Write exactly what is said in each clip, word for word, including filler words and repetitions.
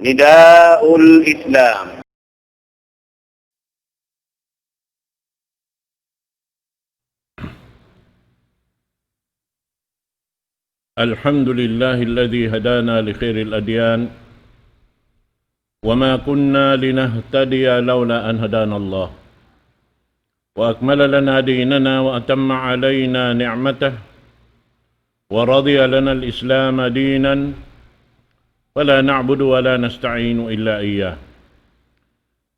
نداء الإسلام. الحمد لله الذي هدانا لخير الأديان وما كنا لنهتدي لولا أن هدانا الله وأكمل لنا ديننا وأتم علينا نعمته ورضي لنا الإسلام دينا فلا نعبد ولا نستعين إلا إياه.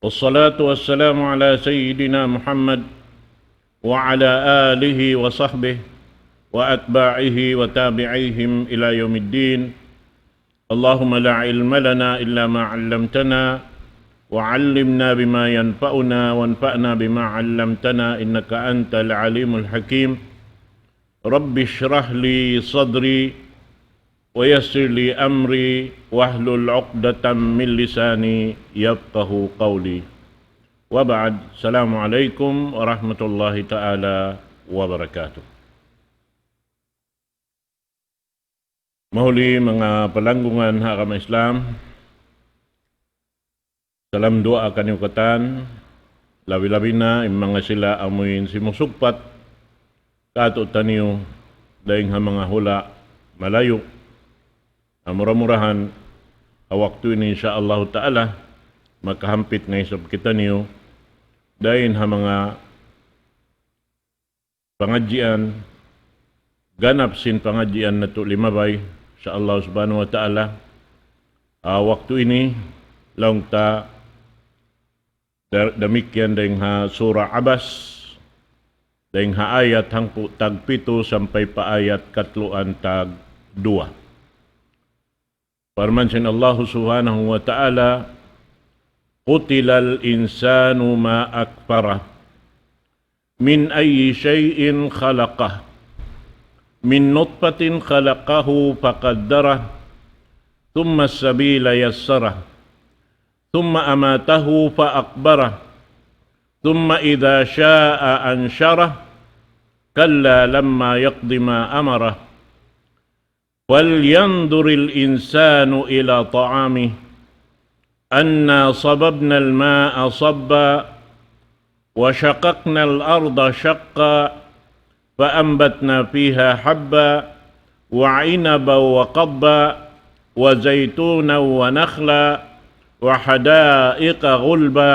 والصلاة والسلام على سيدنا محمد وعلى آله وصحبه وأتباعه وتابعيهم إلى يوم الدين. اللهم لا علم لنا إلا ما علمتنا وعلمنا بما ينفعنا وانفعنا بما علمتنا إنك أنت العليم الحكيم. رب اشرح لي صدري ويسر لي أمري واحلل عقدة من لساني يفقه قولي. وبعد، السلام عليكم ورحمة الله تعالى وبركاته. Mahuli manga palanggungan ha agama Islam, salam duwaa kaniyu katan, labi-labi na in manga sila amuin simusugpat kātu'niyu dayn ha manga hula' malayu'. Na mura-murahan, ha waktu ini, insya Allahu ta'ala, makahampit na isab kitaniyu dayn ha manga pangadjian, ganap sin pangadjian natu' limabay, insya Allah subhanahu wa ta'ala. Ah, waktu ini, laung ta, da-, damikkiyan dayn ha Surah Abasa, dayn ha ayat hangpu' tagpitu sampay pa ayat katluan tagduwa. Parman sin Allah subhanahu wa ta'ala, قتل الإنسان ما أكفره. من أي شيء خلقه. من نطفة خلقه فقدره. ثم السبيل يسره. ثم أماته فأقبره. ثم إذا شاء أنشره. كلا لما يقض ما أمره. فلينظر الإنسان إلى طعامه. أنا صببنا الماء صبا. وشققنا الأرض شقا. فأنبتنا فيها حبا. وعنبا وقضبا. وزيتونا ونخلا. وحدائق غلبا.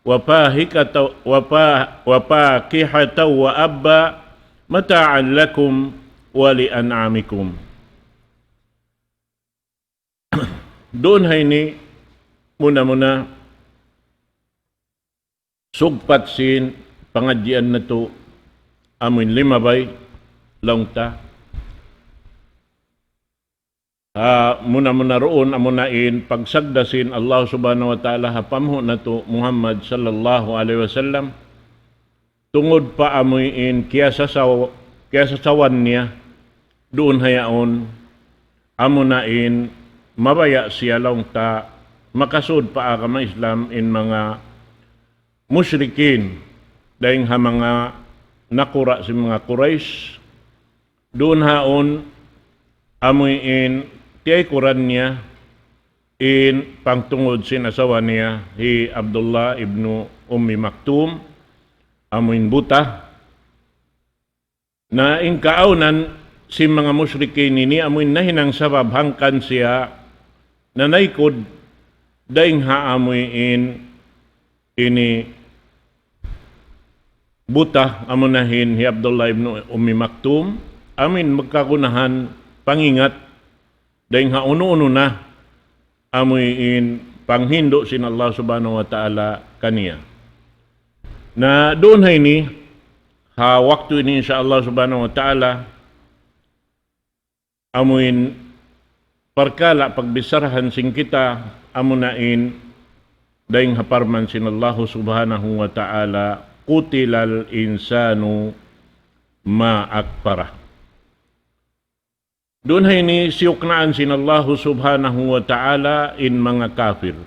وفاكهة، وفا-، وفاكهة وأبا. متاعا لكم ولأنعامكم. Duun ha ini, muna-muna, sugpat sin pangadjian natu' amuin limabay, laung ta. Ha, muna-muna duun amuna in pagsagda sin Allah subhanahu wa ta'ala ha panghu' natu' Muhammad sallallahu alayhi wasallam. Tungud pa amuin kiyasasaw-, kiyasasawan niya, duun ha yaun, amuna in mabaya' siya laung ta makasud pa agama Islam in manga mushrikin, dayn ha manga nakura' sin manga Quraysh, duun ha yaun amuin tiyaykuran niya in pangtungud sin asawa niya, hi Abdullah ibnu Ummi Maktum, amuin buta. Na in kaawnan sin manga mushrikin ini amuin nahinang sabab hangkan siya nanaykud dayn ha amuin ini buta, amuna in hi Abdullah ibnu Ummi Maktum, amuin magkagunahan pangingat dayn ha unu-unu na amuin panghindu' sin Allah subhanahu wa ta'ala kaniya. Na duun ha ini, ha waktu ini insya Allah subhanahu wa ta'ala, amuin parkala' pagbicharahan sin kita, amuna in dayn ha parman sin Allah subhanahu wa ta'ala, قتل الإنسان ما أكفره. Duun ha ini siyuknaan sin Allah subhanahu wa ta'ala in manga kafir.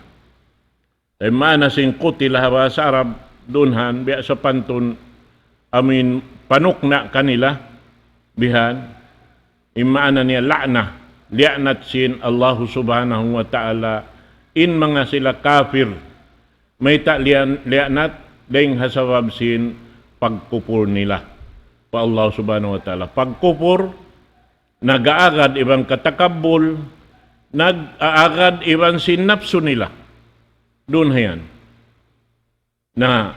Ay maana sin qutila ha bahasa Arab, duun han, biya' sapantun amuin panukna' kanila, bihan, in maana niya la'na, liyaanat sin Allah subhanahu wa ta'ala in manga sila kafir, mayta' liyan-, liyanat, dayng ha sabab sin pagkupur nila pa Allah Subhanahu wa Ta'ala. Pagkupur, nag-aagad iban katakabbul, nag-aagad iban sin napsu nila. Duun ha yan. Na,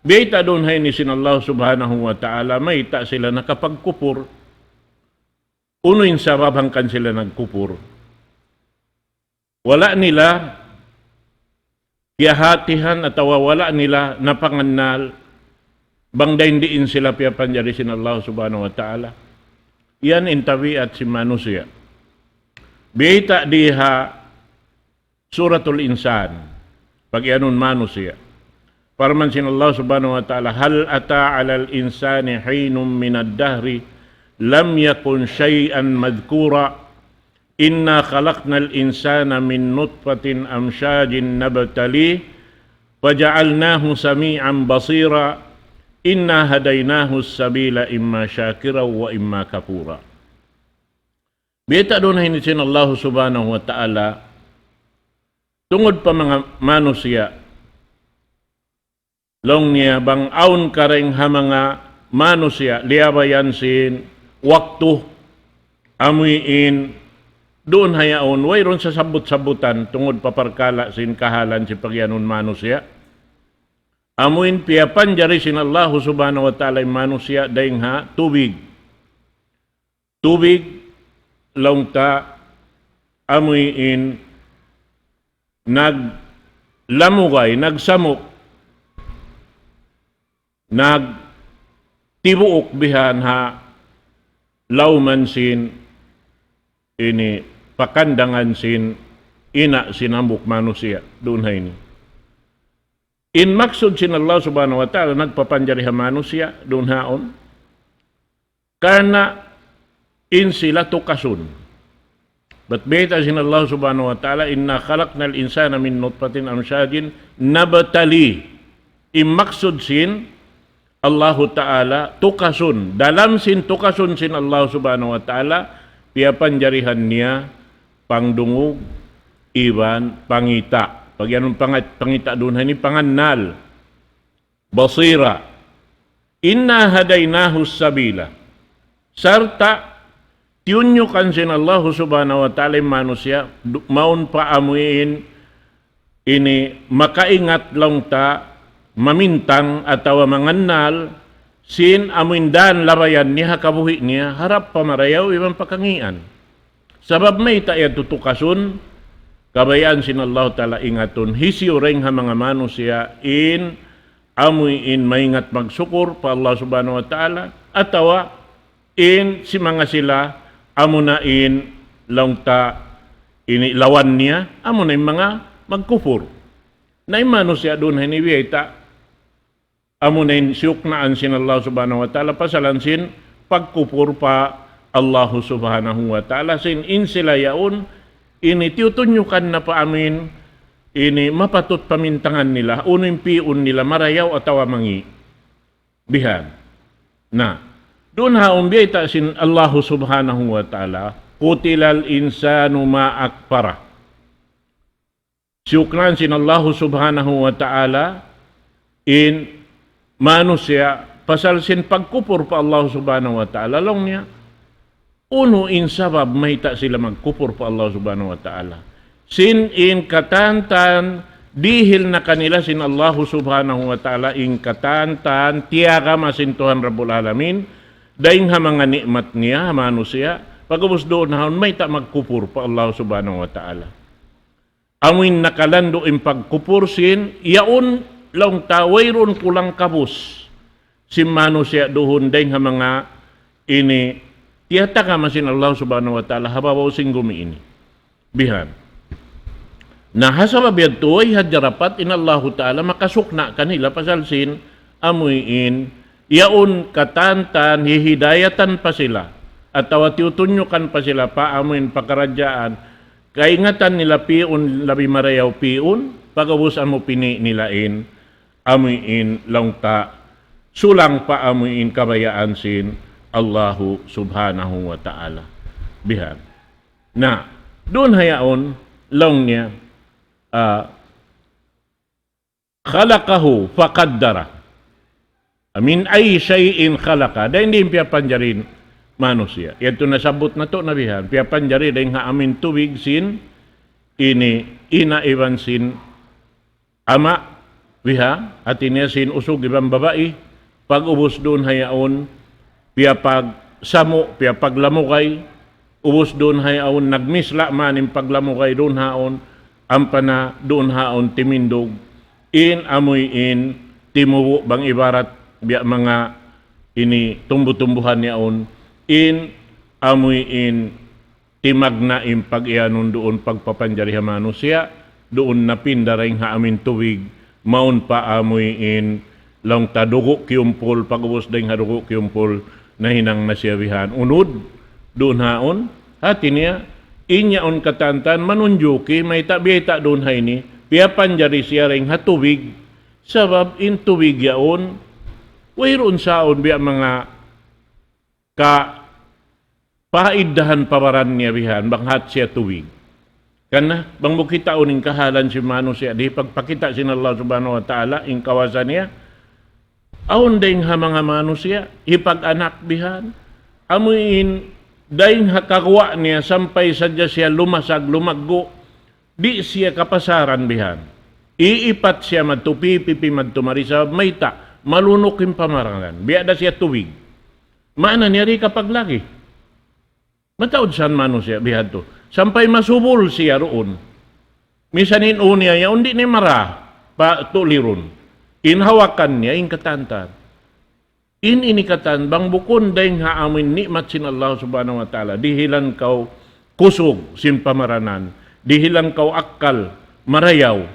biyayta' duun ha ini sin Allah Subhanahu wa Ta'ala, mayta' sila nakapagkupur. Unu in sabab hangkan sila nagkupur. Wala' nila kiyahatihan atawa wala' nila napangannal bang dayn diin sila piyapanjari sin Allah Subhanahu wa Ta'ala. Yan in tabiat sin manusiya'. Biyayta' di ha Suratul Insan, pag-iyanun manusiya'. Parman sin Allah Subhanahu wa Ta'ala, هل أتى على الإنسان حين من الدهر لم يكن شيئا مذكورا إنا خلقنا الإنسان من نطفة أمشاج نبتليه فجعلناه سميعا بصيرا إنا هديناه السبيل إما شاكرا وإما كفورا. Biyayta' duun ha ini sin Allah Subhanahu wa Ta'ala, tungud pa manga manusiya', laung niya bang awn kareng ha manga manusiya', liyabayan sin waktu, amuin, duun ha yaun, wayruun sasabbut-sabbutan, tungud pa parkala' sin kahalan sin pag-iyanun manusiya'. Amuin piyapanjari sin Allah Subhanahu wa Ta'ala in manusiya' dayng ha tubig. Tubig, laung ta, amuin naglamugay, nagsamuk, nagtibuuk bihan ha lawman sin ini pakandangan sin ina' sin hambuuk manusiya', duun ha ini. In maksud sin Allah Subhanahu wa Ta'ala nagpapanjari ha manusiya', duun haun. Karna' in sila tukasun. Bat bayta' sin Allah Subhanahu wa Ta'ala, إنا خلقنا الإنسان من نطفة أمشاج نبتليه. In maksud sin Allahu Ta'ala tukasun. Dalam sin tukasun sin Allah Subhanahu wa Ta'ala, piyapanjarihan niya pangdungug iban pangita'. Pag-iyanun panga-, pangita' duun ha ini pangannal. بصيرا إنا هديناه السبيل. Sarta' tiyunyukan sin Allah Subhanahu wa Ta'ala in manusiya', du-, mawn pa amuin ini makaingat laung ta mamintang atawa mangannal sin amuin dan labayan niya ha kabuhi' niya harap pa marayaw iban pa kangīan. Sabab mayta' yadtu tukasun, kabayaan sin Allah Ta'ala ingatun, hisiyu dayng ha manga manusiya' in amuin maingat magsukur pa Allah Subhanahu wa Ta'ala, atawa in simanga sila amuna in laung ta ini lawan niya, amuna in manga magkupur. Na in manusiya' duun ha ini biyayta', amuna in siyuknaan sin Allah Subhanahu wa Ta'ala, pasalan sin pagkupur pa Allah Subhanahu wa Ta'ala, sin in sila yaun, ini tiyutunyukan na pa amuin, ini mapatut pamintangan nila, unu in pi'un nila, marayaw atawa mangī'. Bihan. Na, duun haun biyayta' sin Allah Subhanahu wa Ta'ala, قتل الإنسان ما أكفره. Siyuknaan sin Allah Subhanahu wa Ta'ala in manusiya' pasal sin pagkupur pa Allah Subhanahu wa Ta'ala, laung niya, unu in sabab mayta' sila magkupur pa Allah Subhanahu wa Ta'ala? Sin in katantan dihil na kanila sin Allah Subhanahu wa Ta'ala, in katantan tiyagama sin Tuhan Rabbul Alamin, dayng ha manga ni'mat niya, ha manusiya', pag'ubus duun haun mayta' magkupur pa Allah Subhanahu wa Ta'ala. Amuin nakalandu' in pagkupur sin, yaun laung ta wayruun kulang kabus sin manusiya' duun dayng ha manga ini tiyatagama sin Allah Subhanahu wa Ta'ala ha babaw sin gumi ini. Bihan. Na ha sabab yadtu, way hadja dapat in Allahu Ta'ala makasukna' kanila pasal sin amuin, yaun katantan hihidayatan pa sila, atawa tiyutunyukan pa sila pa amuin pakaradjaan, kaingatan nila pi'un labi marayaw pi'un, pag'ubus amu pini' nila in, amuin laung ta, sulang pa amuin kabayaan sin Allahu Subhanahu wa Ta'ala. Bihan. Na, duun ha yaun, laung niya, ah, خلقه فقدره. من أي شيء خلقه. Dayn di in piyapanjari in manusiya'. Yadtu nasabbut natu' na bihan. Piyapanjari dayn ha amuin tubig sin ini ina' iban sin ama' biha, hati niya sin usug iban babai, pag'ubus duun ha yaun, piyapagsamu', piyapaglamugay, ubus duun ha yaun, nagmisla' man in paglamugay duun ha yaun, ampa na duun ha yaun timindug, in amuin timubu' bang ibarat biya' manga ini tumbu-tumbuhan yaun, in amuin timagna' in pag-iyanun duun pagpapanjari ha manusiya', duun napinda dayn ha amuin tubig, mawn pa amuin laung ta dugu' kiyumpul, pag'ubus dayn ha dugu' kiyumpul, nahinang na siya bihan. Unud, duun ha yaun, hati niya, in yaun katantan manunjuki, mayta' biyayta' duun ha ini, piyapanjari siya dayn ha tubig, sabab in tubig yaun, wayruun sa yaun biya' manga ka paiddahan pa baran niya bihan, bang hat siya tubig. Karna', bang mu kitaun in kahalan sin manusiya', di' pagpakita' sin Allah Subhanahu wa Ta'ala, in kawasa niya, awn dayn ha manga manusiya', hipag-anak bihan, amuin dayn ha kaguwa' niya, sampay sadja siya lumasag, lumaggu', di' siya kapasaran bihan. Iipat siya madtu, pipipi madtu mari, sabab mayta', malunuk in pamarangan. Biya' da siya tubig. Maana niya di' kapaglagi. Mataud sa in manusiya' bihadtu. Sampay masubul siya duun. Misan in ū niya yaun di' niya mara pa tulirun. In hawakan niya, in katantan. In ini katan, bang bukun dayn ha amuin ni'mat sin Allah Subhanahu wa Ta'ala. Dihilan kaw kusug sin pamaranan. Dihilan kaw akkal marayaw.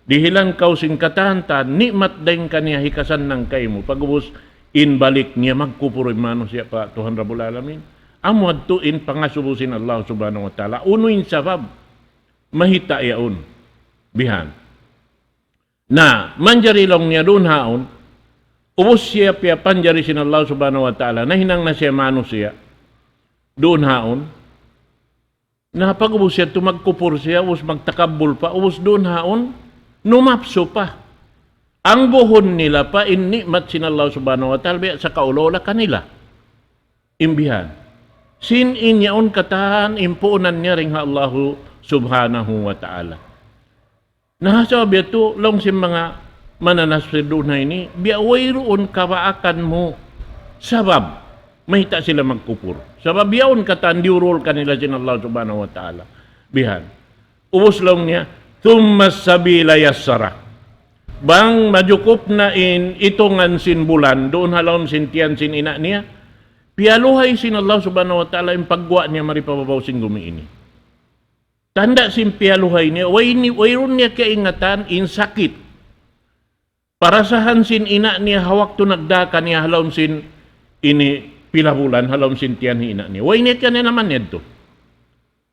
Dihilan kaw sin katantan, ni'mat dayn kaniya hikasannang kaymu. Pag'ubus in balik niya magkupur in manusiya' pa Tuhan Rabbul Alamin. Amu yadtu in pangasubu sin Allah Subhanahu wa Ta'ala. Unu in sabab? Mahita' yaun. Bihan. Na, manjari laung niya duun ha yaun. Ubus siya piyapanjari sin Allah Subhanahu wa Ta'ala. Nahinang na siya manusiya'. Duun ha yaun. Na pag'ubus yadtu magkupur siya, ubus magtakabbul pa, ubus duun ha yaun, numapsu pa. Angguhun nila pa in ni'mat sin Allah Subhanahu wa Ta'ala, biya' sa kaula-ula kanila. In bihan. Sin in yaun katan in puunan niya dayn ha Allahu Subhanahu wa Ta'ala. Na ha sabab yadtu, laung sin manga mananasir duun ha ini, biya' wayruun kabaakan mu. Sabab, mayta' sila magkupur. Sabab yaun katan diyurul kanila sin Allah Subhanahu wa Ta'ala. Bihan. Ubus laung niya, ثم السبيل يسره. Bang majukup na in itungan sin bulan, duun ha lawm sin tiyan sin ina' niya, piyaluhay sin Allah Subhanahu wa Ta'ala in pagguwa' niya mari pa babaw sin gumi ini. Tanda' sin piyaluhay niya, way ni-, wayruun niya kaingatan in sakit. Parasahan sin ina' niya ha waktu nagdā kaniya ha lawm sin ini pila bulan, ha lawm sin tiyan hi ina' niya. Way niya kiyananaman yadtu.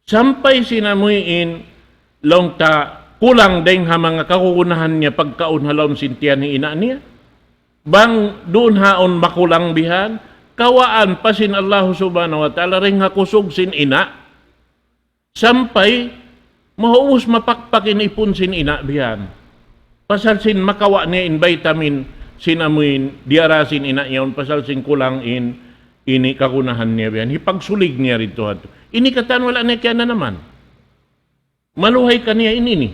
Sampay sin amuin laung ta kulang dayng ha manga kagunahan niya pagkaun ha lawm sin tiyan hi ina' niya. Bang duun ha yaun makulang bihan, kawaan pa sin Allah Subhanahu wa Ta'ala dayng ha kusug sin ina'. Sampay maubus mapakpak in ipun sin ina' bihan. Pasal sin makawa' niya in vitamin sin amuin diyara sin ina' yaun, pasal sin kulang in ini kagunahan niya bihan. Hipagsulig niya didtu ha yadtu. Ini katan wala' niya kiyananaman. Maluhay kaniya in ini.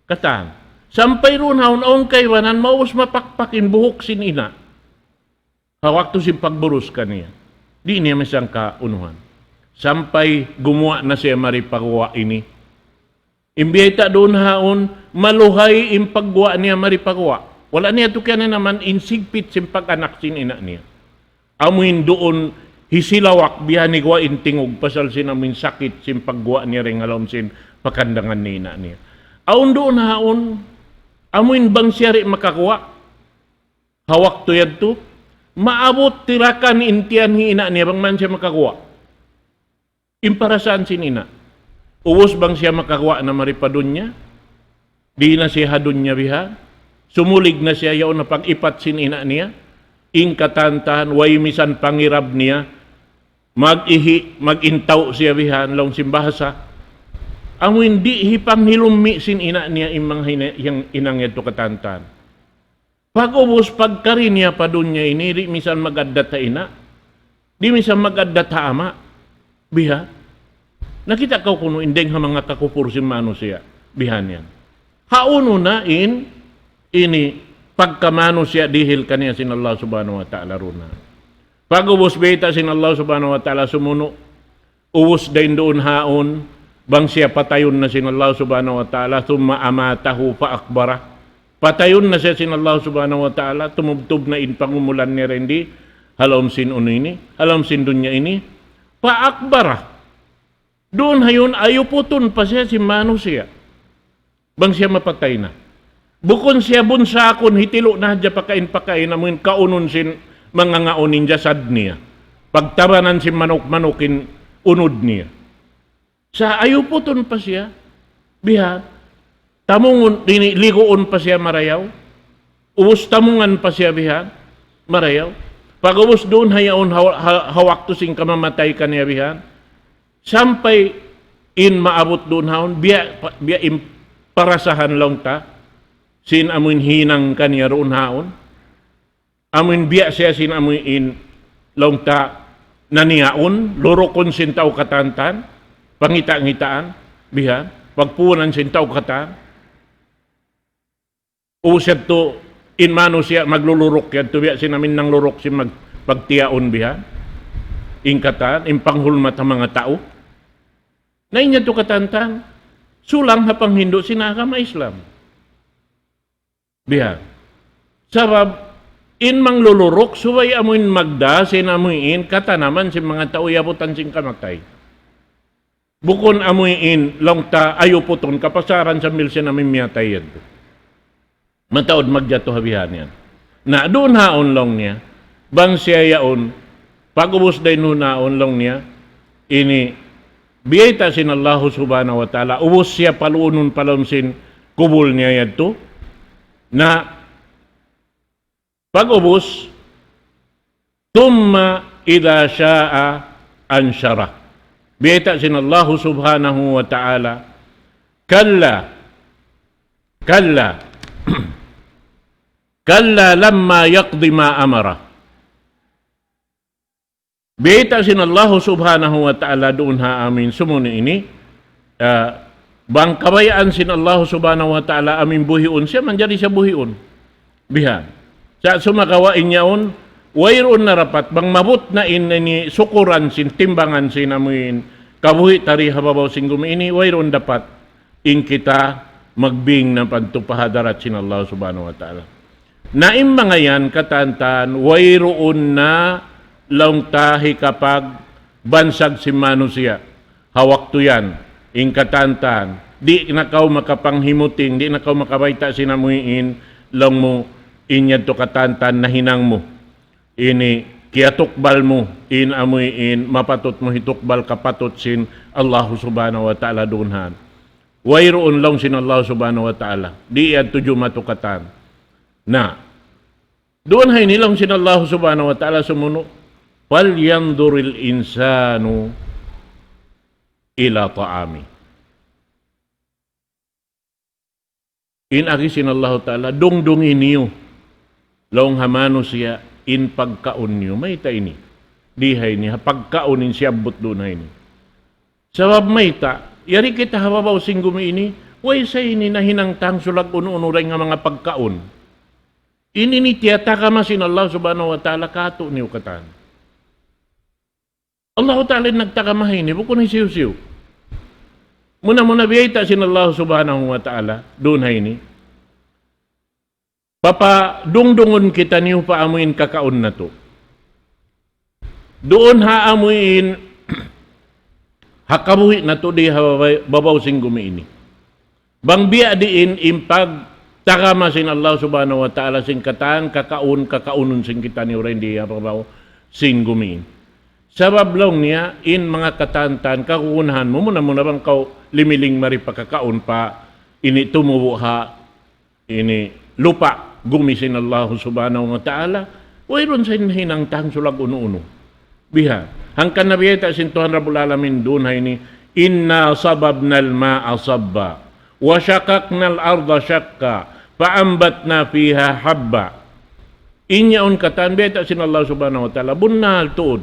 Katan. Sampay duun ha yaun awn kaibanan maubus mapakpak in buhuk sin ina'. Ha waktu sin pagburus kaniya. Di' niya misan kaunuhan. Sampay gumuwa' na siya mari pa guwa' ini. In biyayta' duun ha yaun, maluhay in pagguwa' niya mari pa guwa'. Wala' niya tu kiyananaman in sigpit sin pag-anak sin ina' niya. Amuin duun hisilawak bihan hi guwa' in tingug pasal sin amuin sakit sin pagguwa' niya dayng ha lawm sin pakandangan ni ina' niya. Awn duun ha yaun, amuin bang siya di' makaguwa'. Ha waktu yadtu, maabut tirakan in tiyan hi ina' niya bang man siya makaguwa'. In parasahan sin ina'. Ubus bang siya makaguwa' na mari pa dunya, di' na siya ha dunya biha, sumulig na siya yaun na pag-ipat sin ina' niya, in katantan, way misan pangirab niya, mag-ihi, mag-intaw siya bihan, laung sin bahasa. Amuin di' hipanghilummi' sin ina' niya in manga hina-, yang hinang yadtu katantan. Pag'ubus pagkari niya pa dunya ini, di' misan mag-addat ha ina', di' misan mag-addat ha ama'. Biha'. Nakita' kaw kunu' in dayng ha manga kakupur sin manusiya'. Bihan yan. Hawnu na in, ini pagka manusiya' dihil kaniya sin Allah Subhanahu wa Ta'ala duun na. Pag'ubus bayta' sin Allah Subhanahu wa Ta'ala sumunu', ubus dayn duun haun, bang siya patayun na sin Allah Subhanahu wa Ta'ala, ثم أماته فأقبره. Patayun na siya sin Allah Subhanahu wa Ta'ala, tumubtub na in pangumulan niya dindi, ha lawm sin unu ini, ha lawm sin dunya ini, فأقبره. Duun ha yaun, ayuputun pa siya sin manusiya'. Bang siya mapatay na. Bukun siya bunsakun, hitilu' na hadja pakain-pakain, amuin kaunun sin manga ngaun in jasad niya. Pagtabanan sin manuk-manuk in unud niya. Sa' ayuputun pa siya, bihan, tamungun, ini, liguun pa siya marayaw. Ubus tamungan pa siya bihan, marayaw. Pag'ubus duun ha yaun, ha, ha, ha waktu sin kamamatay kaniya bihan, sampay in maabut duun haun, biya', biya' in parasahan laung ta, sin amuin hinang kaniya duun haun. Amuin biya' siya sin amuin laung ta naniyaun, lurukun sin tau katantan, pangita'-ngitaan, bihan, pagpuunan sin tau katan. Usad tu in manusiya' magluluruk yadtu biya' sin amin nangluruk sin mag-, pagtiyaun bihan. In katan, in panghulmat ha manga tau. Na in yadtu katantan, sulang ha panghindu' sin agama Islam. Bihan. Sabab, in mangluluruk, subay amuin magdā, sin amuin, katanaman sin manga tau yabutan sin kamatay. Bukun amuin, laung ta, ayuputun, kapasaran sambil sin amuin miyatay yadtu. Mataud magjatu ha bihan yan. Na, duun haun laung niya, bang siya yaun, pag'ubus dayn duun haun laung niya, ini, biyayta' sin Allahu Subhanahu wa Ta'ala, ubus siya paluunun pa lawm sin kubul niya yadtu. Na, pag'ubus, ثم إذا شاء أنشره. Biyayta' sin Allahu Subhanahu wa Ta'ala, كلا، كلا، كلا لما يقض ما أمره. Biyayta' sin Allahu Subhanahu wa Ta'ala duun ha amuin sumunu' ini, ah, bang kabayaan sin Allahu Subhanahu wa Ta'ala amuin buhiun siya, manjari siya buhiun. Bihan. Sa' sumagawa' in yaun, wayruun na dapat, bang maabut na in, ini sukuran sin, timbangan sin amuin kabuhi' ta di ha babaw sin gumi ini, wayruun dapat in kita magbing na pa adtu pa hadarat sin Allah Subhanahu wa Ta'ala. Na in manga yan katantan, wayruun na laung ta hikapagbansag sin manusiya'. Ha waktu yan, in katantan, di' na kaw makapanghimuting, di' na kaw makabayta' sin amuin, laung mu, in yadtu katantan nahinang mu. Ini kiyatukbal mu, in amuin, mapatut mu hitukbal kapatut sin Allahu Subhanahu wa Ta'ala duun han. Wayruun laung sin Allah Subhanahu wa Ta'ala. Di' yan tudju matukatan. Na, duun ha ini laung sin Allah Subhanahu wa Ta'ala sumunu', فلينظر الإنسان إلى طعامه. In agi sin Allah Ta'ala, dungdungi niyu. Laung ha manusiya', in pagkaun niyu. Mayta' ini. Di ha ini, ha pagkaun in siyabbut duun ha ini. Sabab mayta', yari kita ha babaw sin gumi ini, way sa ini nahinang tangsulag unu-unu dayn ha manga pagkaun. Ini ini tiyatagama sin Allah Subhanahu wa Ta'ala kātu'niyu katan. Allah Ta'ala in nagtagama ha ini, bukun hisiyu-siyu. Muna-muna biyayta' sin Allah Subhanahu wa Ta'ala, duun ha ini. Papadungdungun kitaniyu pa amuin kakaun natu'. Duun ha amuin ha kabuhi' natu' di ha babaw, babaw sin gumi ini. Bang biya' diin in pagtagama sin Allah Subhanahu wa Ta'ala sin katan kakaun, kakaunun sin kitaniyu dayn di ha babaw sin gumi ini. Sabab laung niya, in manga katantan, kagunahan mu, muna-muna bang kaw limiling mari pa kakaun pa ini tumubu' ha ini lupa' gumi sin Allahu Subhanahu wa Ta'ala, wayruun sa in hinang tangsulag unu-unu. Biha. Hangkan na biyayta' sin Tuhan Rabbul Alamin duun ha ini, إنا صببنا الماء صبا فشققنا الأرض شقا فأنبتنا فيها حبا. In yaun katan, biyayta' sin Allah Subhanahu wa Ta'ala, bunnal tuud.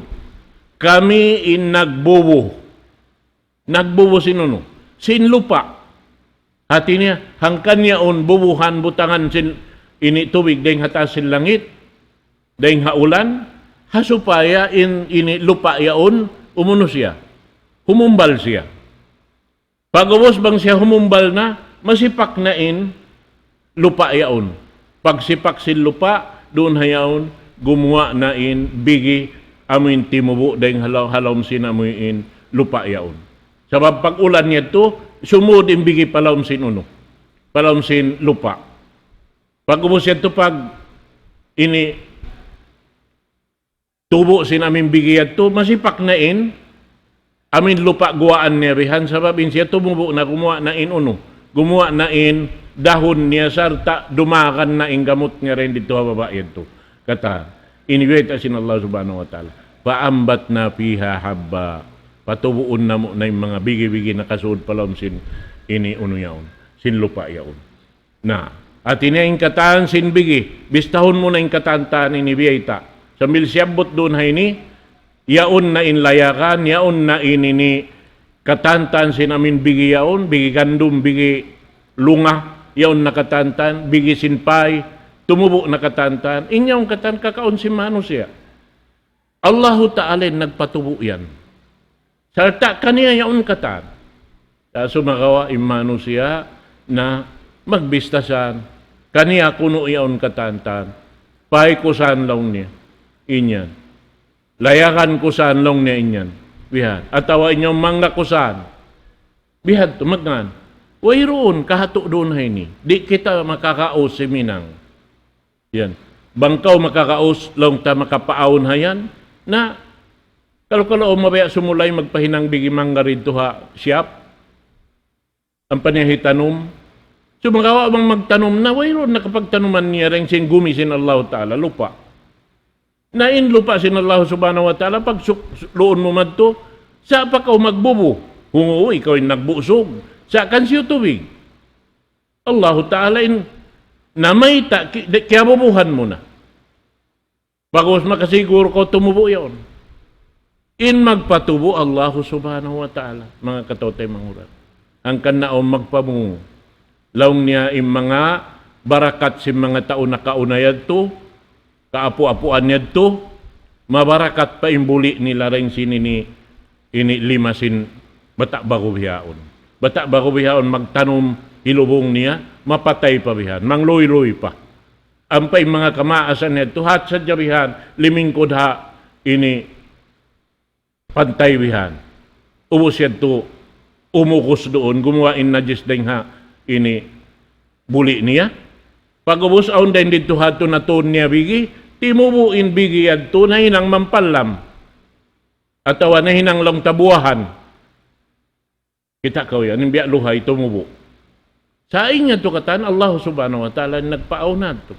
Kami in nagbubu. Nagbubu sin unu? Sin lupa'. Hati niya, hangkan yaun bubuhan butangan sin ini tubig dayn ha taas sin langit, dayn ha ulan, ha supaya in ini lupa' yaun umunu siya. Humumbal siya. Pag'ubus bang siya humumbal na, masipak na in lupa' yaun. Pagsipak sin lupa', duun ha yaun, gumuwa' na in bigi amuin timubu' dayn ha law-, ha lawm sin amuin lupa' yaun. Sabab pag-ulan yadtu, sumud in bigi pa lawm sin unu, pa lawm sin lupa'. Pag'ubus yadtu pag ini tubu' sin amuin bigi yadtu, masipak na in amuin lupa' guwaan niya bihan, sabab in siya tumubu' na, gumuwa' na in unu, gumuwa' na in dahun niya sarta' dumagan na in gamut niya dayn didtu ha baba' yadtu. Katan, in biyayta' sin Allah Subhanahu wa Ta'ala. فأنبتنا فيها حبا. Patubuun namu' na in manga bigi-bigi nakasud pa lawm sin ini unu yaun, sin lupa' yaun. Na, hati niya in katan sin bigi, bistahun mu na in katan-katan ini biyayta'. Sambil siyabbut duun ha ini, yaun na in layagan, yaun na in ini katan-katan sin amuin bigi yaun, bigi gandum, bigi lunga, yaun na katan-katan, bigi sin pay, tumubu' na katan-katan, in yaun katan kakaun sin manusiya'. Allahu Ta'ala in nagpatubu' yan. Sarta' kaniya yaun katan. Sa' sumagawa' in manusiya' na magbista san. Kaniya kunu' yaun katan-katan. Pay ku san laung niya. In yan. Layagan ku san laung niya in yan. Bihan. Atawa in yan mangga ku san. Bihan tu magngān. Wayruun kahatu' duun ha ini. Di' kita makakaus siminang. Yan. Bang kaw makakaus, laung ta makapaawn ha yan. Na, kalu-kalu mabaya' sumulay magpahinang bigi mangga didtu ha siyap. Ampa niya hitanum. Sumagawa' bang magtanum na, wayruun nakapagtanuman niya dayn sin gumi sin Allahu Ta'ala, lupa'. Na in lupa' sin Allah Subhanahu wa Ta'ala, pag suk-, luun mu madtu, sa' pa kaw magbubu. Hungu, ikaw in nagbusug. Sa' kansiyu tubig? Allahu Ta'ala in namayta', ki-, di-, kiyabubuhan mu na. Pag'ubus makasigur kaw tumubu' yaun. In magpatubu' Allahu Subhanahu wa Ta'ala, manga kataw-taymanghuran. Hangkan na awn magpamungu. Laung niya in manga barakat sin manga tau nakauna yadtu, kaapu'-apuan yadtu, mabarakat pa in buli' nila dayn sin ini, ini lima sin bata' bagu bihaun. Bata' bagu bihaun magtanum hilubung niya, mapatay pa bihan, mangluy-luy pa. Ampa in manga kamaasan yadtu, hat sadja bihan, limingkud ha ini pantay bihan. Ubus yadtu, umukus duun, gumuwa' in najis dayn ha ini buli' niya. Pag'ubus awn dayn didtu ha yadtu natuun niya bigi, timubu' in bigi yadtu nahinang mampallam. Atawa nahinang laung ta buwahan. Kita' kaw yan, in biya' luhay tumubu'. Sa' in yadtu katan Allah Subhanahu wa Ta'ala in nagpaawn natu'.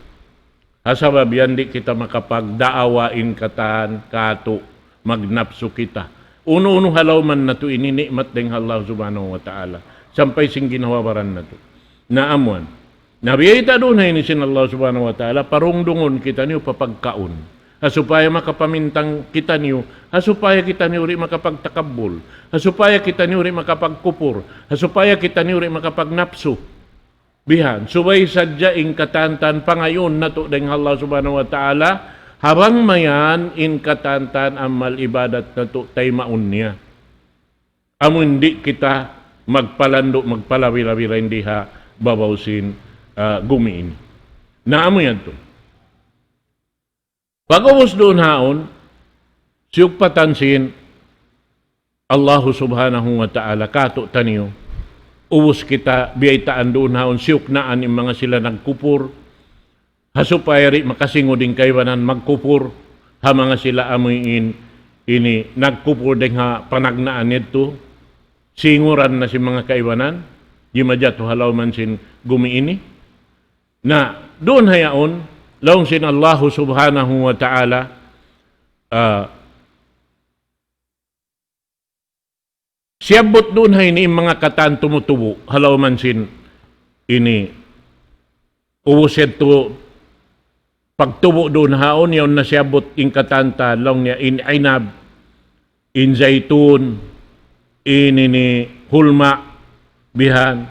Ha sabab yan di' kita makapagdaawa in katan katu' magnapsu kita. Unu-unu ha lawman natu' ini ni'mat dayn ha Allah Subhanahu wa Ta'ala. Sampay sin ginhawa-baran natu'. Na amuan. Na biyayta' duun ha ini sin Allah Subhanahu wa Ta'ala, parungdungun kitaniyu pa pagkaun. Ha supaya makapamintang kitaniyu, ha supaya kitaniyu di' makapagtakabbul, ha supaya kitaniyu di' makapagkupur, ha supaya kitaniyu di' makapagnapsu. Bihan, subay sadja in katan-katan pangayuun natu' dayn ha Allah Subhanahu wa Ta'ala, ha bang mayan in katan-katan amal ibadat natu' taymaun niya. Amun di' kita magpalandu', magpalabi-labi dayn di ha babaw sin, ah, gumi ini. Na amu yadtu. Pag'ubus duun haun, siyugpatan sin Allahu Subhanahu wa Ta'ala kātu'niyu. Ubus kita biyaytaan duun haun, siyuknaan in manga sila nagkupur. Ha supaya di' makasingud in kaibanan magkupur, ha manga sila amuin ini nagkupur dayn ha panagnaan yadtu, singuran na sin manga kaibanan, jimajatu ha lawman sin gumi ini. Na, duun ha yaun, laung sin Allahu Subhanahu wa Ta'ala, ah, Siyabbut duun ha ini in manga katan tumutubu', ha lawm sin ini, ubus yadtu pagtubu' duun haun, yaun na siyabbut in katan ta, laung niya in inab, in zaytun, in ini hulma, bihan,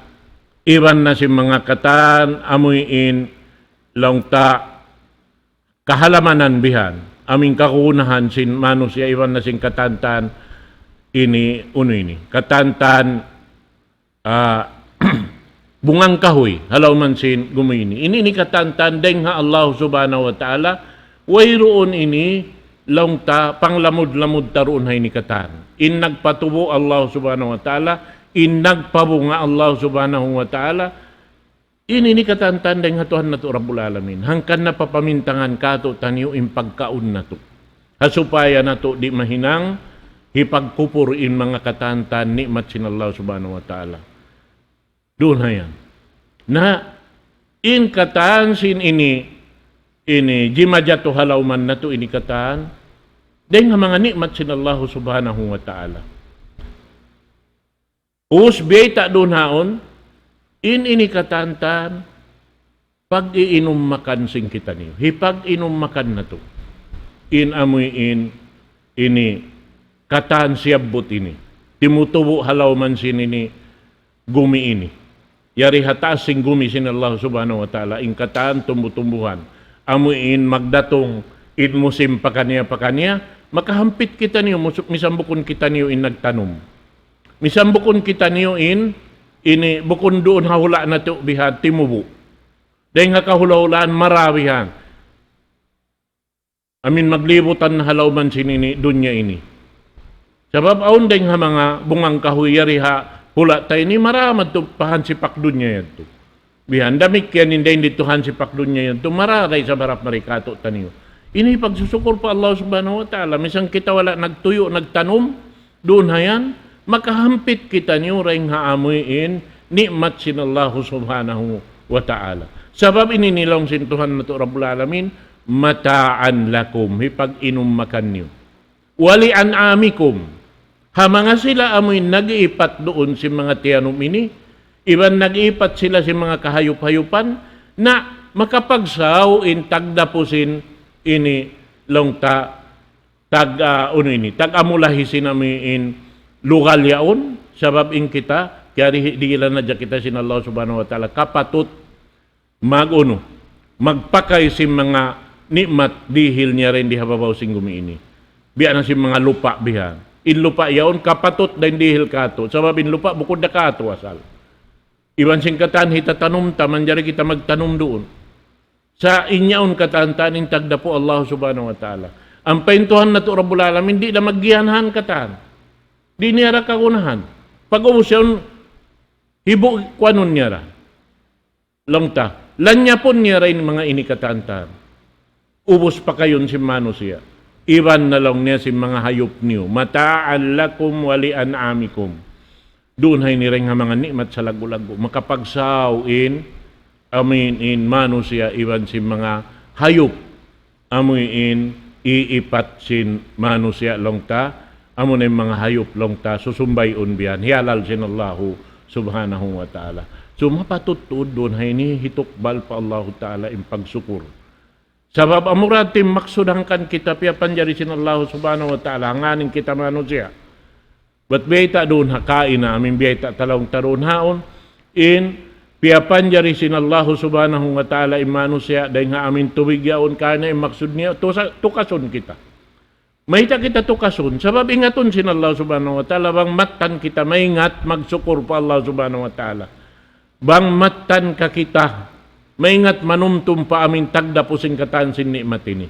iban na sin manga katan, amuin laung ta, kahalamanan bihan, amuin kagunahan sin manusiya' iban na sin katantan ini, unu ini, katantan, ah, bungang kahuy, ha lawm sin gumi ini. Ini, ini katantan dayng ha Allah Subhanahu wa Ta'ala, wayruun ini laung ta, panglamud-lamud ta duun ha ini katan. In nagpatubu' Allah Subhanahu wa Ta'ala, in nagpabunga Allah Subhanahu wa Ta'ala, ini, ini katantan dayng ha Tuhan natu' Rabbul Alamin. Hangkan na papamintangan kātu'niyu in pagkaun natu'. Ha supaya natu' di' mahinang hipagkupur in manga katantan ni'mat sin Allah Subhanahu wa Ta'ala. Duun ha yan. Na, in katan sin ini, ini, jimajatu ha lawm natu' ini katan, dayng ha manga ni'mat sin Allah Subhanahu wa Ta'ala. Us biyayta' duun haun, in ini katantan, pag-iinum makan sin kitaniyu. Hipag-inum makan natu'. In amuin, ini, katan siyabbut ini. Timutubu' ha lawm sin ini, gumi ini. Yari ha taas sin gumi sin Allah Subhanahu wa Ta'ala, in katan tumbu-tumbuhan. Amuin magdatung, in musim pakaniya-pakaniya, makahampit kitaniyu, musu-, misan bukun kitaniyu in nagtanum. Misan bukun kitaniyu in, ini bukun duun ha hula' natu' bihan timubu'. Dayng ha kahula'-hulaan mara bihan. Amuin maglibutan ha lawm sin ini, dunya ini. Sabab awn dayng ha manga bungang kahuy yari ha hula' ta ini mara madtu pa hansipak dunya yadtu. Bihan damikkiyan in dayng didtu hansipak dunya yadtu, mara da isab harap mari kātu'niyu. Ini pagsusukur pa Allah Subhanahu wa Ta'ala. Misan kita wala' nagtuyu', nagtanum, duun ha yan, makahampit kitaniyu dayng ha amuin ni'mat sin Allah Subhanahu wa Ta'ala. Sabab ini laung sin Tuhan natu' Rabbul Alamin, متاعا لكم, hipag-inum makan niyu. ولأنعامكم, ha manga sila amuin nag-iipat duun sin manga tiyanum ini, iban nag-iipat sila sin manga kahayup-hayupan, na makapagsaw in tagdapu sin ini laung ta, tag, ah, unu ini, tag-amulahi sin amuin lugal yaun, sabab in kita, kiyarihilan na hadja kita sin Allah Subhanahu wa Ta'ala, kapatut mag-unu, magpakay sin manga ni'mat dihil niya dayn di ha babaw sin gumi ini. Biya' na sin manga lupa' bihan. In lupa' yaun kapatut dayn dihil kātu'. Sabab in lupa' bukun da kātu' asal. Iban sin katan hitatanum ta, manjari kita magtanum duun. Sa' in yaun katantan in tagdapu Allah Subhanahu wa Ta'ala. Ampa in Tuhan natu' Rabbul Alamin, di' da maggiyanhan katan. Di' niya da kagunahan. Pag-ubus yaun, hibu' kuwanun niya da. Laung ta, lanyapun niya da in manga ini katantan. Ubus pakayun sin manusiya'. Iban na laung niya sin manga hayup niyu. متاعا لكم ولأنعامكم. Duun ha ini dayng ha manga ni'mat salaggu'-laggu'. Makapagsaw in, amuin manusiya' iban sin manga hayup. Amuin iipat sin manusiya' laung ta, amuna in manga hayup laung ta, susumbayun bihan, hiyalal sin Allahu Subhanahu wa Ta'ala. So, mapatut tuud duun ha ini hitukbal pa Allahu Ta'ala in pagsukur. Sabab amura in maksud hangkan kita piyapanjari sin Allahu Subhanahu wa Ta'ala, hangkan in kita manusiya'. Bat biyayta' duun ha kaina, amuin biyayta' ta laung ta duun haun, in piyapanjari sin Allahu Subhanahu wa Ta'ala in manusiya', dayng ha amuin tubig yaun kaina in maksud niya, tusa-, tukasun kita. Mayta' kita tukasun, sabab ingatun sin Allah Subhanahu wa Ta'ala, bang mattan kita maingat magsukur pa Allah Subhanahu wa Ta'ala. Bang mattan ka kita maingat manumtum pa amuin tagdapu sin katan sin ni'mat ini.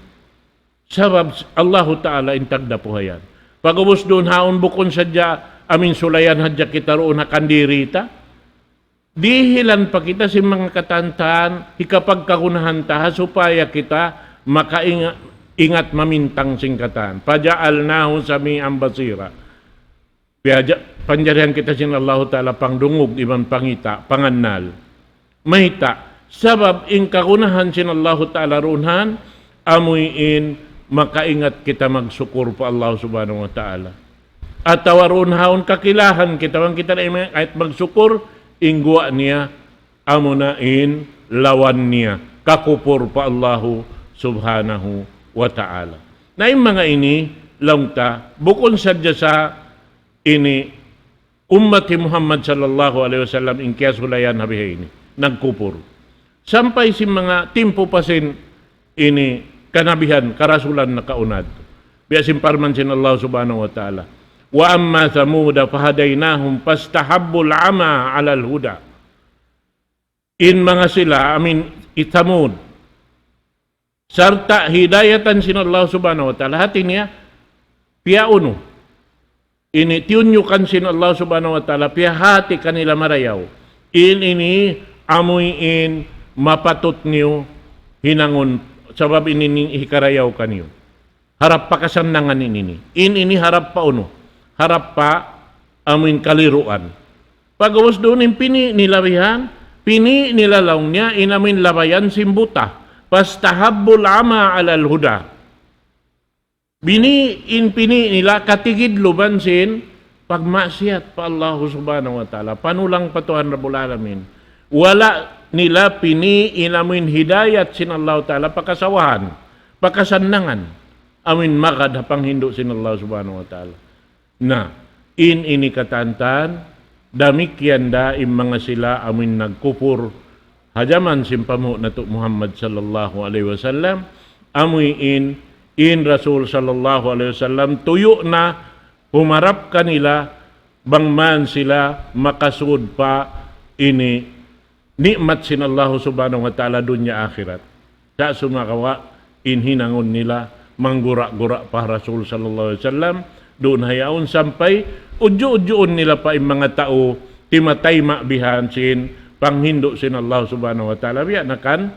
Sabab Allahu Ta'ala in tagdapu ha yan. Pag-ubus duun haun bukun sadja amuin sulayan hadja kita duun ha kandiri ta. Dihilan pa kita sin manga katantan, hikapagkagunahan ta ha supaya kita makainga-, ingat mamintang sin katan. فجعلناه سميعا بصيرا. Piyaja-, panjarihan kita sin Allahu Ta'ala pangdungug iban pangita', pangannal. Mayta', sabab in kagunahan sin Allahu Ta'ala duun haun, amuin makaingat kita magsukur pa Allah Subhanahu wa Ta'ala. atawa duun ha yaun kakilahan kita, bang kita na iman, kahit magsukur, in guwa' niya, amuna in lawan niya, kakupur pa Allahu Subhanahu wa Ta'ala. Na in manga ini, laung ta, bukun sadja sa ini ummat hi Muhammad sallallahu alayhi wasallam in kiyasulayan ha bihaini, nagkupur. Sampay sin manga timpu pa sin ini kanabihan, karasulan nakauna yadtu. Biya' sin parman sin Allah Subhanahu wa Ta'ala, وأما ثمود فهديناهم فاستحبوا العمى على الهدى. In manga sila, amuin hi Thamud, sarta' hidayatan sin Allah Subhanahu wa Ta'ala, hati niya, piyaunu. Ini tiyunyukan sin Allah Subhanahu wa Ta'ala, piyahati kanila marayaw. In ini, amuin mapatut niyu hinangun, sabab in ini hikarayaw kaniyu. Harap pa kasannangan in ini. In ini harap pa unu? Harap pa amuin kaliruan. Pag'ubus duun in pini' nila bihan, pini' nila laung niya, in amuin labayan sin buta. فاستحبوا العمى على الهدى. Bini-, in pini' nila katigidluban sin pagmaksiyat pa Allahu Subhanahu wa Ta'ala, panulang pa Tuhan Rabbul Alamin. Wala' nila pini' in amuin hidayat sin Allahu Ta'ala pa kasawahan, pa kasannangan, amuin magad ha panghindu' sin Allah Subhanahu wa Ta'ala. Na, in ini katantan, damikkiyan da in manga sila amuin nagkupur ha jaman sin panghu' natu' Muhammad sallallahu alayhi wasallam, amuin, in Rasul sallallahu alayhi wasallam, tuyu' na humarap kanila, bang man sila makasud pa ini ni'mat sin Allahu Subhanahu wa Ta'ala dunya akhirat. Sa' sumagawa' in hinangun nila, manggura-gura pa Rasul sallallahu alayhi wasallam, duun ha yaun sampay, udju-udjuun nila pa in manga tau, timatayma' bihan sin panghindu' sin Allah Subhanahu wa Ta'ala. Biya' na kan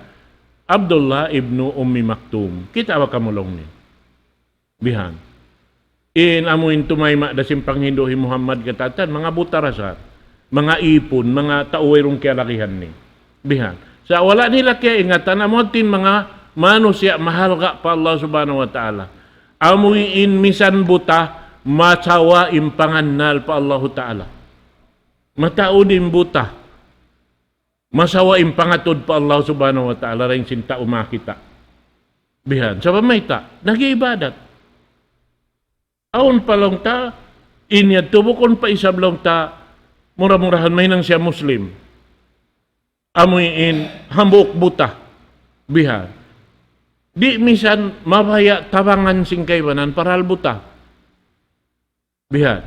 Abdullah ibnu Ummi Maktum. Kita' ba kamu laung niya? Bihan. In amuin tumayma' da sin panghindu' hi Muhammad katantan, manga buta da sa, manga ipun, manga tau wayruun kiyalagihan niya. Bihan. Sa' wala' nila kiyaingatan, amu yadtu in manga manusiya' mahalga' pa Allah Subhanahu wa Ta'ala. Amuin misan buta, masawa in pangannal pa Allahu Ta'ala. Mataud in buta, masawa in pangatud pa Allah Subhanahu wa Ta'ala, dayn sin tau makakita'. Bihan. Sabab mayta', nag-iibadat. Awn pa laung ta, in yadtu bukun pa isab laung ta, mura-murahan mahinang siya Muslim. Amuin hambuuk buta. Bihan. Di' misan mabaya' tabangan sin kaibanan, parhal buta. Bihan.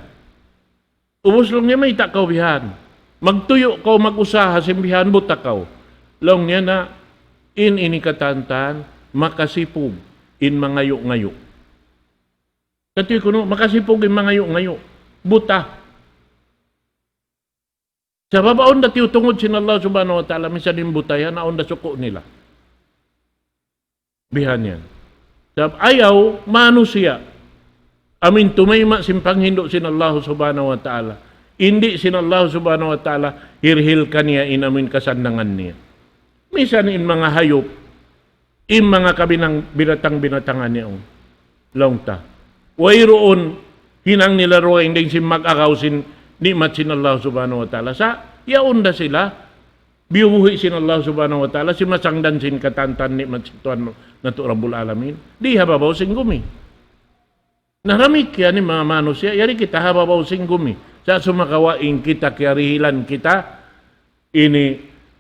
Ubus laung niya, mayta' kaw bihan? Magtuyu' kaw mag-usaha sin bihan, buta kaw. Laung niya na, in ini katantan, makasipug in mangayu'-ngayu'. Katu' kunu', makasipug in mangayu'-ngayu'. Buta. Sabab awn da tiyutungud sin Allah Subhanahu wa Ta'ala, misan in buta yan, awn da suku' nila. Bihan yan. Sabab ayaw manusiya' amuin tumayma' sin panghindu' sin Allah Subhanahu wa Ta'ala. Di' sin Allah Subhanahu wa Ta'ala hirihil kaniya in amuin kasannangan niya. Misan in manga hayup, in manga kabinang-, binatang-binatangan yaun. Laung ta. Wayruun hinang nila dugaing dayn sin mag-agaw sin ni'mat sin Allah Subhanahu wa Ta'ala. Sa' yaun da sila, biyubuhi' sin Allah Subhanahu wa Ta'ala, simasangdan sin katantan ni'mat sin Tuhan natu' Rabbul Alamin. Di' ha babaw sin gumi. Na damikkiyan in manga manusiya', yari kita ha babaw sin gumi. Sa' sumagawa' in kita kiyarihilan kita, ini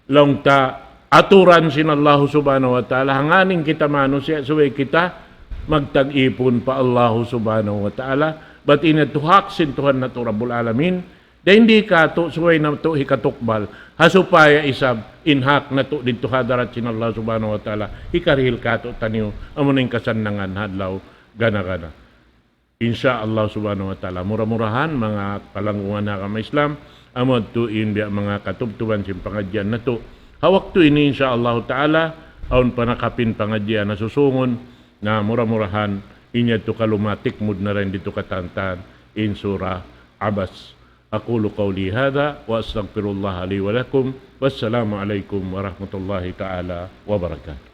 laung ta aturan sin Allah Subhanahu wa Ta'ala, hangkan in kita manusiya', subay kita magtag-ipun pa Allah Subhanahu wa Ta'ala, bat ini tuhak sin Tuhan natu' Rabbul Alamin, dayn di katu', subay natu' hikatukbal, ha supaya isab in hak natu' didtu ha hadarat sin Allah Subhanahu wa Ta'ala, hikarihil kātu'niyu, amuna in kasannangan ha adlaw gana-gana. Insya Allah Subhanahu wa Ta'ala. Mura-murahan, manga palanggungan ha agama Islam, amu yadtu in biya' manga katubtuban sin pangadjian natu'. Ha waktu ini, insya Allah Ta'ala, awn pa nakapin pangadjian ha susungun, na mura-murahan, in yadtu kalu matikmud na dayn didtu katantan, in Surah Abasa. أقول قولي هذا وأستغفر الله لي ولكم. والسلام عليكم ورحمة الله تعالى وبركاته.